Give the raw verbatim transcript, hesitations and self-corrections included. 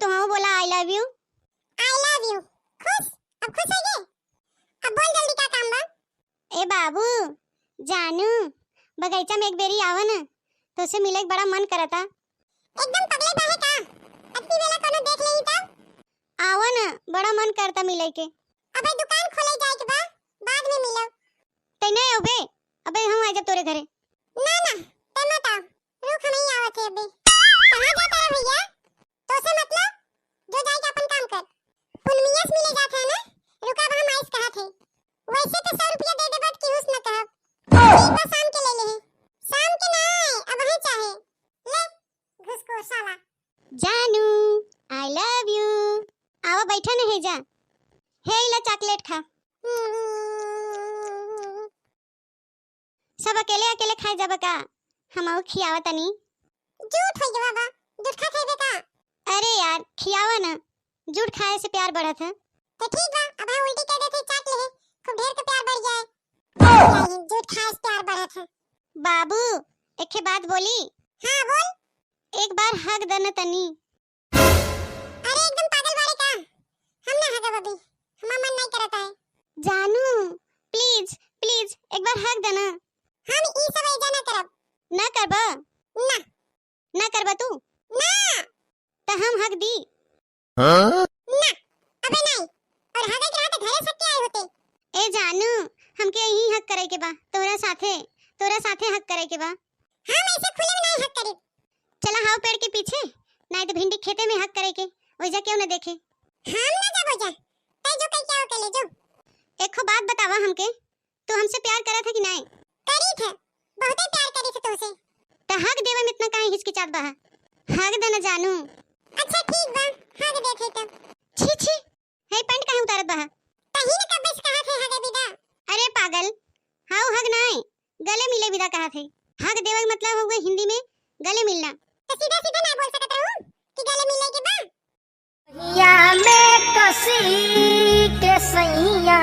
तुहू बोला I love you। I love you। खुश? अब खुश हो गए? अब बोल जल्दी, का काम बा? ए बाबू, जानू, बगीचा में एक बेरी आवा ना, तोसे मिले के बड़ा मन करता। एकदम पगले बाहे का? अतनी बेला कोनो देख लेही तब? आवा ना, बड़ा मन करता मिले के। अबे दुकान खोले जाए के बा, बाद में मिलब। तै नहीं अउबे? अबे हम आ जब तोरे घरे। ना ना, तै मत आओ, रुक, हम ही आवत है अबे। कहाँ जाता है भैया? तोसे मतलब, जो जाए के अपन काम कर। पुनमिया से मिले जात है ना, रुका, अब हम आइस कहत है। वैसे तो सौ रुपया दे देबा त केहू से न कहब। ठीक बा, शाम के ले लेहे। शाम के ना, अबहीं चाहे। ले, घुसखोर साला। जानू, I love you। आवा बैठा न है जा। हे इला चॉकलेट खा। सब अकेले अकेले खाए जाबा का? हमहू खियावा तनी। झूठ होइ गवा बा, झूठ खा खइबे का? अरे यार, खियावा ना, झूठ खाए से प्यार बढ़त है। तो ठीक बा, अब हम उल्टी कह देते, चाट ले, खूब ढेर के प्यार बढ़ जाए। यही झूठ खाए से प्यार बढ़त है। बाबू, एक ठे बात बोली? हाँ, बोल। एक बार हग दे न तनी। अरे, एकदम पागल बाड़े का? हम ना हगब अभी, हमार मन नहीं करता है। जानू, please, please, एक बार हग दे ना। हम ई सब एजा ना करब। ना करबा? ना। ना करबा तू? ना। त हम हग दी? हाँ? ना, अबे नहीं। और हगे के रहा तो घरे सट के आए होते। ए जानू, हमके यहीं हग करे के बा, तोरा साथे, तोरा साथे हग करे के बा। हम ऐसे खुले में नहीं हग करी। चला हाव पेड़ के पीछे, नहीं तो भिंडी खेते में हग करे के, ओइजा क्यों न देखे। हम ना जाबो जा, तै जो कह के आओ के ले जो। एको बात बतावा हमके, तू हमसे प्यार करत है कि नहीं? करीत है, बहुते प्यार करीत है तुमसे। त हग देवे में इतना काहे हिचकिचात बा? हग दे न जानू। अच्छा ठीक बा, हग देत है तब। छी छी, है पैंट काहे उतारत बा? तही न कब्बे से कहत है हगे विदा। अरे पागल, हाउ हग ना है, गले मिले विदा कहत है। हग देवे के मतलब हुए हिंदी में गले मिलना। तो सीधा सीधा ना बोल सकत रहू कि गले मिले के बा? या में कसी के सैया